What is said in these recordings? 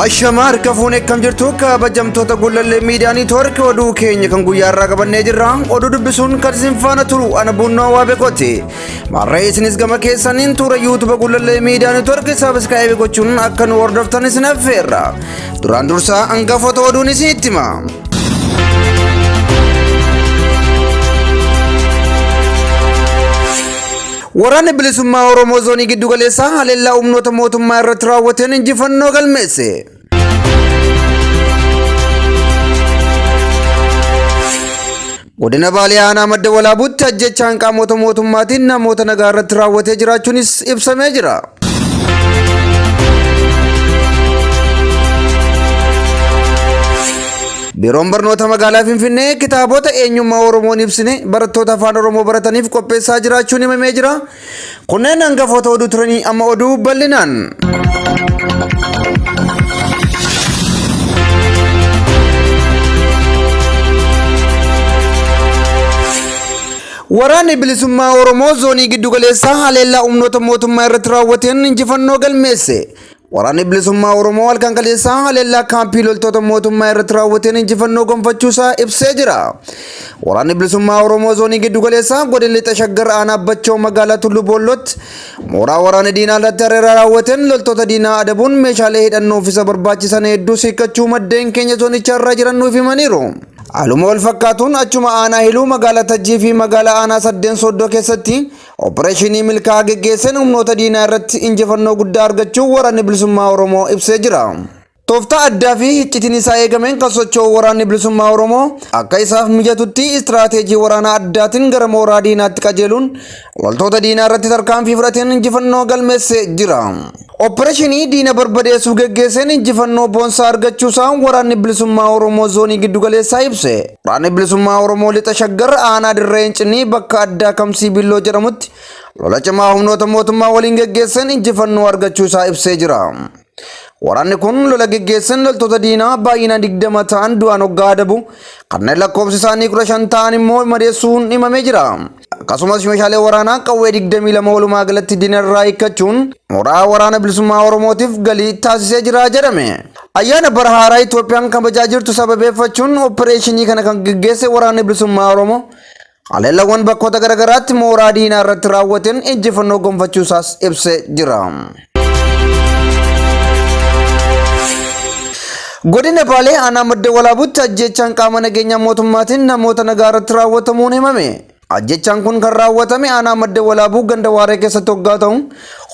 Ashama harka fuunee akkam jirtu kabajamtoota Gullallee Miidiyaa Niitoorkii, oduu keenya kan guyyaa irraa qabannee jirra. Oduu dubbisuun kan isin faana turu ana Bunnoo Waabekooti. Marree isinis gama keessaniin tuura YouTube Gullallee Miidiyaa Niitoorkii subscribe gochuun akka nu hordoftan isin affeerra. Duraan dursaa hangafoota oduun isinitti hima. Waraanni Bilisummaa Oromoo Zoonii Giddugaleessaa haleellaa humnoota mootummaa irratti raawwateen injifannoo galmeesse. Godina Baalee Aanaa Madda Walaabuutti ajjechaan qaamota mootummaatiin namoota nagaa irratti raawwatee jiraachuunis ibsamee jira. Biiroon Barnoota Magaalaa Finfinnee kitaabota eenyummaa Oromoo hin ibsine barattoota afaan Oromoo barataniif qopheessaa jiraachuun himamee jira. Kunneen hangafoota oduu turanii, amma oduu bal'inaan. Waraanni Bilisummaa Oromoo Zoonii Giddugaleessaa haleellaa humnoota mootummaa irratti raawwateen injifannoo galmeesse. Waraanni Bilisummaa Oromoo halkan kaleessaa haleellaa kaampii loltoota mootummaa irratti raawwateen injifannoo gonfachuusaa ibsee jira. Waraanni Bilisummaa Oromoo Zoonii Giddugaleessaa godina Lixa Shaggar aanaa Bachoo magaalaa Tulluu Boollootti mooraa waraana diinaa irratti haleellaa raawwateen loltoota diinaa adabuun meeshaalee hidhannoof isa barbaachisan hedduu siikkachuu maddeen keenya zoonicha irraa jiran nuuf himaniiru. Haaluma wal fakkaatuun achuma aanaa Hiluu magaalaa Tajjii fi magaalaa aanaa Saddeen Sooddoo keessatti opereeshinii milkaa'aa geggeesseen humnoota diinaa irratti injifannoo guddaa argachuu Waraanni Bilisummaa Oromoo ibsee jira. Tooftaa addaa fi hiccitiin isaa eegameen kan socho'u Waraanni Bilisummaa Oromoo akka isaaf mijatutti istiraateejii waraanaa addaatiin gara mooraa diinaatti qajeeluun loltoota diinaa irratti tarkaanfii fudhateen injifannoo galmeessee jira. Oppireeshinii diina barbadeessuuf geggeesseen injifannoo boonsaa argachuusaa Waraanni Bilisummaa Oromoo Zoonii Giddugaleessaa ibse. Waraanni Bilisummaa Oromoo Lixa Shaggar aanaa Dirree Incinnii bakka addaa Kamsii Billoo jedhamutti lola cimaa humnoota mootummaa waliin geggeesseen injifannoo argachuusaa ibsee jira. Waraanni kun lola geggeesseen loltoota diinaa baay'inaan 20 ta'an du'aan hoggaa adabu, kanneen lakkoofsi isaanii 15 ta'an immoo madeessuun himamee jira. Akkasumas meeshaalee waraanaa qawwee 22 walumaa galatti diinarraa hiikkachuun mooraa Waraana Bilisummaa Oromootiif galii taasisee jira jedhame. Ayyaana bara haaraa Itoophiyaan kabajaa jirtu sababeeffachuun oppireeshinii kana kan geggeesse Waraanni Bilisummaa Oromoo haleellawwan bakkoota garaagaraatti mooraa diinaa irratti raawwateen injifannoo gonfachuusaas ibsee jira. Godina Baalee aanaa Madda Walaabuutti ajjeechaan qaama nageenyaa mootummaatiin namoota nagaa irratti raawwatamuun himame. Ajjechaan kun kan raawwatame aanaa Madda Walaabuu ganda Waaree keessatti hoggaa ta'u,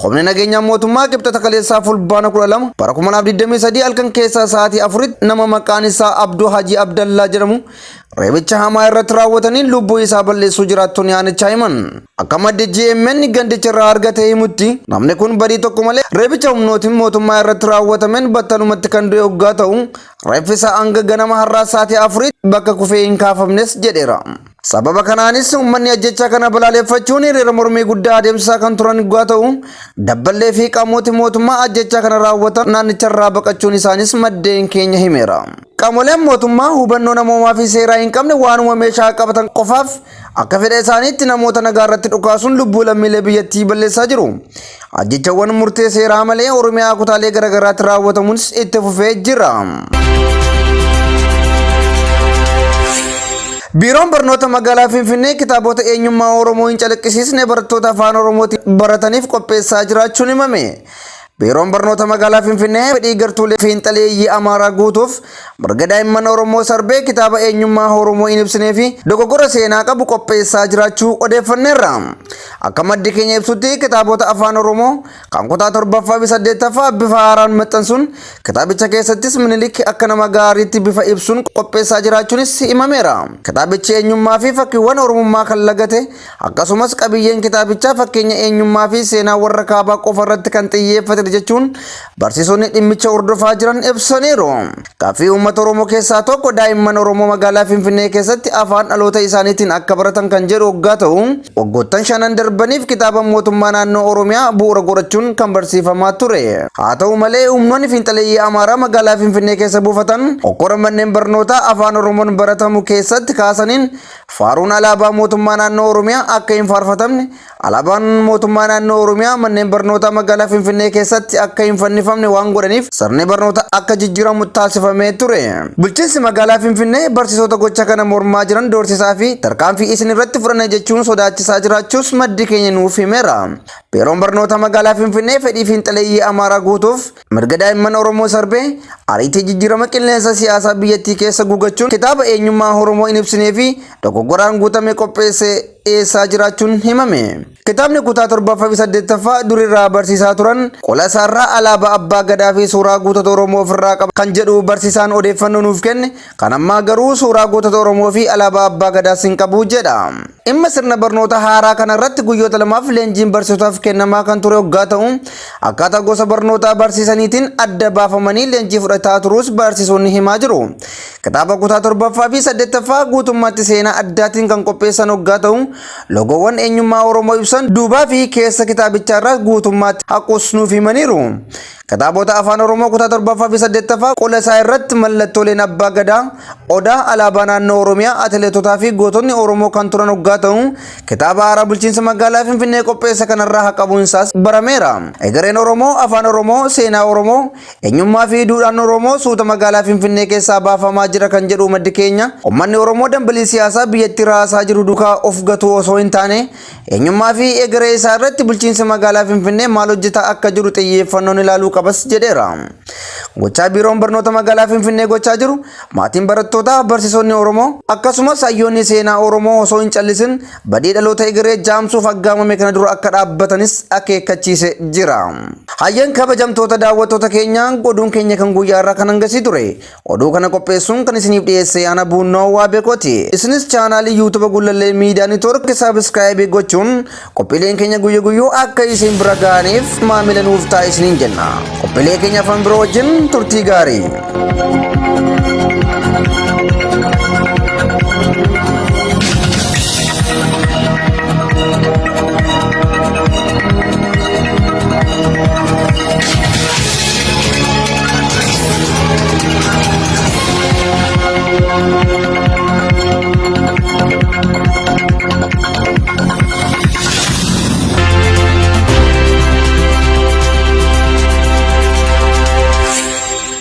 humni nageenyaa mootummaa Kibxata kaleessaa Fulbaana 12 bara 2023 halkan keessaa sa'aatii 4tti nama maqaan isaa Abduu Hajii Abdallaa jedhamu reebicha hamaa irratti raawwatanii lubbuu isaa balleessuu jiraattonni aanichaa himan. Akka maddi GMN gandicha irraa argate himutti, namni kun badii tokko malee reebicha humnootiin mootummaa irratti raawwatameen battalumatti kan du'e hoggaa ta'u, reeffi isaa hanga ganama har'aa sa'aatii 4tti bakka kufee hin kaafamnes jedheera. Sababa kanaanis uummanni ajjechaa kana balaaleffachuun hiriira mormii guddaa adeemsisaa kan turan hoggaa ta'u, dabballee fi qaamoti mootummaa ajjechaa kana raawwatan naannicharraa baqachuun isaanis maddeen keenya himeera. Qaamoleen mootummaa hubannoo namoomaa fi seeraa hin qabne waanuma meeshaa qabatan qofaaf akka fedha isaaniitti namoota nagaa irratti dhukaasuun lubbuu lammiilee biyyattii balleessaa jiru. Ajjechawwan murtee seeraa malee Oromiyaa kutaalee garaagaraatti raawwatamuunis itti fufee jira. Biiroon Barnoota Magaalaa Finfinnee kitaabota eenyummaa Oromoo hin calaqqisiisne barattoota afaan Oromootiin barataniif qopheessaa jiraachuun himame. Biiroon Barnoota Magaalaa Finfinnee fedhii gartuulee fiinxaleeyyii Amaaraa guutuuf mirga daa'imman Oromoo sarbee kitaaba eenyummaa Oromoo hin ibsinee fi dogoggora seenaa qabu qopheessaa jiraachuu odeeffanneerra. Akka maddi keenya ibsutti, kitaabota afaan Oromoo kan kutaa 7ffaa fi 8ffaa bifa haaraan maxxansuun kitaabicha keessattis Minilik akka nama gaariitti bifa ibsuun qopheessaa jiraachuunis himameera. Kitaabichi eenyummaa fi fakkiiwwan Oromummaa kan lagate, akkasumas qabiyyeen kitaabichaa fakkeenya eenyummaa fi seenaa warra kaabaa qofa irratti kan xiyyeeffatedha jechuun barsiisonni dhimmicha hordofaa jiran ibsaniiru. Gaaffii uummata Oromoo keessaa tokko daa'imman Oromoo magaalaa Finfinnee keessatti afaan dhaloota isaaniitiin akka baratan kan jedhu hoggaa ta'u, waggoottan shanan darbaniif kitaaba mootummaa naannoo Oromiyaa bu'uura godhachuun kan barsiifamaa ture. Haa ta'u malee, humnoonni fiinxaleeyyii Amaaraa magaalaa Finfinnee keessa buufatan hokkora manneen barnootaa afaan Oromoon baratamu keessatti kaasaniin faaruun alaabaa mootummaa naannoo Oromiyaa akka hin faarfatamne, alaabaan mootummaa naannoo Oromiyaa manneen barnootaa magaalaa Finfinnee keessatti keessatti akka hin fannifamne waan godhaniif sirni barnoota akka jijjiiramu taasifamee ture. Bulchiinsi magaalaa Finfinnee barsiisota gocha kana mormaa jiran doorsisaa fi tarkaanfii isin irratti fudhanna jechuun sodaachisaa jiraachuus maddi keenya nuuf himeera. Biiroon Barnoota Magaalaa Finfinnee fedhii fiinxaleeyyii Amaaraa guutuuf mirga daa'imman Oromoo sarbee ariitii jijjiirama qilleensa siyaasaa biyyattii keessa gugachuun kitaaba eenyummaa Oromoo hin ibsinee fi dogoggoraan guutame qopheessee dhiyeessaa jiraachuun himame. Kitaabni kutaa 7ffaa fi 8ffaa durirraa barsiisaa turan qola isaarraa alaabaa abbaa gadaa fi suuraa gootota Oromoo ofirraa qaba kan jedhu barsiisaan odeeffannoo nuuf kenne kan ammaa garuu suuraa gootota Oromoo fi alaabaa abbaa gadaas hin qabu jedha. Dhimma sirna barnoota haaraa kana irratti guyyoota lamaaf leenjiin barsiisotaaf kennamaa kan ture hoggaa ta'u, akkaataa gosa barnootaa barsiisaniitiin adda baafamanii leenjii fudhataa turuus barsiisonni himaa jiru. Kitaaba kutaa 7ffaa fi 8ffaa guutummaatti seenaa addaatiin kan qopheessan hoggaa ta'u, logoowwan eenyummaa Oromoo ibsan duubaa fi keessa kitaabichaarraa guutummaatti haquus nuuf himaniiru. Kitaabota Afaan Oromoo kutaa 7ffaa fi 8ffaa qola isaa irratti mallattooleen Abbaa Gadaa, Odaa, alaabaa naannoo Oromiyaa, atileetotaa fi gootonni Oromoo kan turan hoggaa ta'u, kitaaba haaraa bulchiinsa magaalaa Finfinnee qopheesse kanarraa haqamuun isaas barameera. Egereen Oromoo, Afaan Oromoo, seenaa Oromoo, eenyummaa fi duudhaan Oromoo suuta magaalaa Finfinnee keessaa baafamaa jira kan jedhu maddi keenya, uummanni Oromoo dambalii siyaasaa biyyattii raasaa jiru duukaa of gatuu osoo hin taane, Eenyummaa fi egeree isaa irratti bulchiinsi magaalaa Finfinnee maal hojjetaa akka jiru xiyyeeffannoon ilaaluu qabas jedheera. Gochaa biiroon barnoota magaalaa Finfinnee gochaa jiru maatiin barattootaa, barsiisonni Oromoo akkasumas hayyoonni seenaa Oromoo osoo hin callisin badii dhaloota egeree jaamsuuf aggaamame kana dura akka dhaabbatanis akeekkachiise jira. Hayyeen kabajamtoota daawwattoota keenyaa oduun keenya kan guyyaa irraa kan hangasii ture. Oduu kana qopheessuun kan isiniif dhiyeesse ana Buunnoo Waabekooti. Isinis chaanaalii YouTube Gullallee Miidiyaa Niitoork sabiskiraayibii gochuun qophiileen keenya guyya guyyuu akka isin bira ga'aniif maamila nuuf ta'a isiniin jenna. Qophiilee keenya afaan biroo wajjin turtii gaarii.